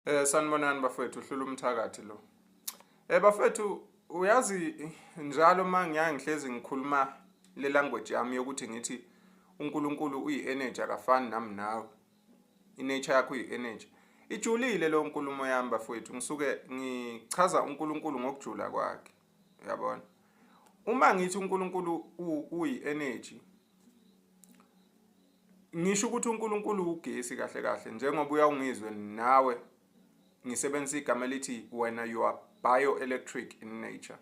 Sanibonani bafethu, hlula umthakathi lo. Bafethu, uyazi njalo uma ngiyaye ngihlezi ngikhuluma le language yami yokuthi ngithi uNkulunkulu uyi-energy, akafani nami nawe. I-nature yakho uyi-energy. Ijulile lo nkulumo yami bafethu, ngisuke ngichaza uNkulunkulu ngokujula kwakhe. Uyabona? Uma ngithi uNkulunkulu uyi-energy, ngisho ukuthi uNkulunkulu ugesi kahle kahle, njengoba uyawungizwe nawe ngisebenzisa igama elithi wena you are bioelectric in nature.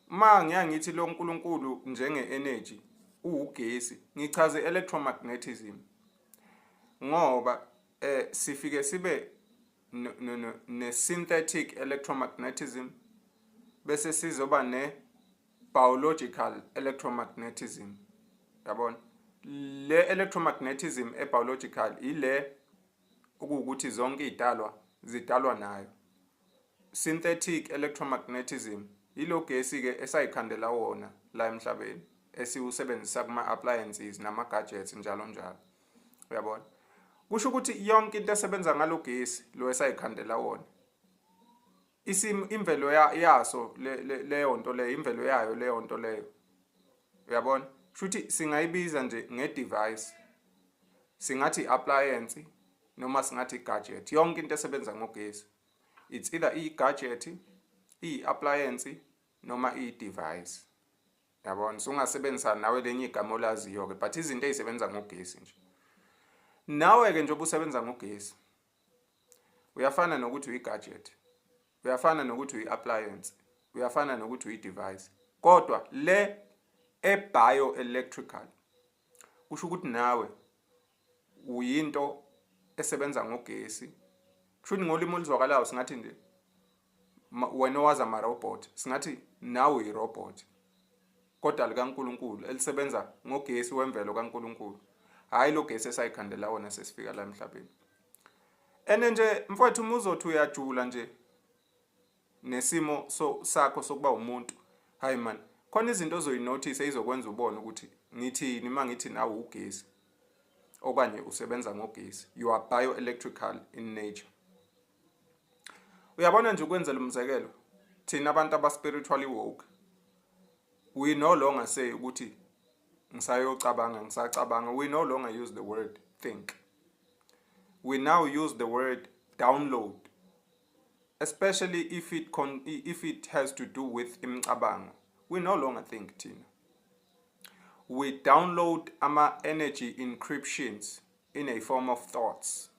Ma ngiya ngithi lo nkulunkulu njenge-energy uwugesi, ngichaze electromagnetism, ngoba sifike sibe ne-synthetic electromagnetism, bese sizoba ne-biological electromagnetism. Yabona, le electromagnetism e-biological ile okuwukuthi zonke izidalwa zidalwa nayo. Synthetic electromagnetism ilo gesi ke esayikhandela wona la emhlabeni, esiwusebenzisa kuma appliances nama gadgets, njalo njalo. Uyabona, kusho ukuthi yonke into esebenza ngalo gesi lo esayikhandela wona, isimo imvelo yaso leyo nto leyo, imvelo yayo leyo nto leyo, uyabona, shuthi singayibiza nje nge-device, singathi appliance noma singathi gadget. Yonke into esebenza ngogesi, it's either i-gadget, i-appliance noma i-device. Yabona, sungasebenzisa nawe lenye igama olaziyo ke, but izinto ezisebenza ngogesi nje. Nawe ke njengoba usebenza ngogesi, uyafana nokuthi uyi-gadget, uyafana nokuthi uyi-appliance, uyafana nokuthi uyi-device, kodwa le e-bioelectrical kusho ukuthi nawe uyinto esebenza ngogesi. Kusho ukuthi ngolimi oluzwakalayo singathi nje, wena owazi ama-robot, singathi nawe uyi-robot, kodwa likaNkulunkulu, elisebenza ngogesi wemvelo kaNkulunkulu, hhayi lo gesi esayikhandela wona sesifika la emhlabeni. Ene nje mfowethu, uma uzothi uyajula nje nesimo sakho sokuba umuntu, hayi man, khona izinto ozoyi-notice ezizokwenza ubone ukuthi ngithini uma ngithi nawe ugesi okanye usebenza ngogesi, you are bioelectrical in nature. Uyabona nje, ukwenzela umzekelo, thina abantu aba-spiritually woke, we no longer say ukuthi ngisayocabanga, ngisacabanga. We no longer use the word "think". We now use the word "download", especially if it has to do with imicabango. We no longer think thina, we download ama energy encryptions in a form of thoughts.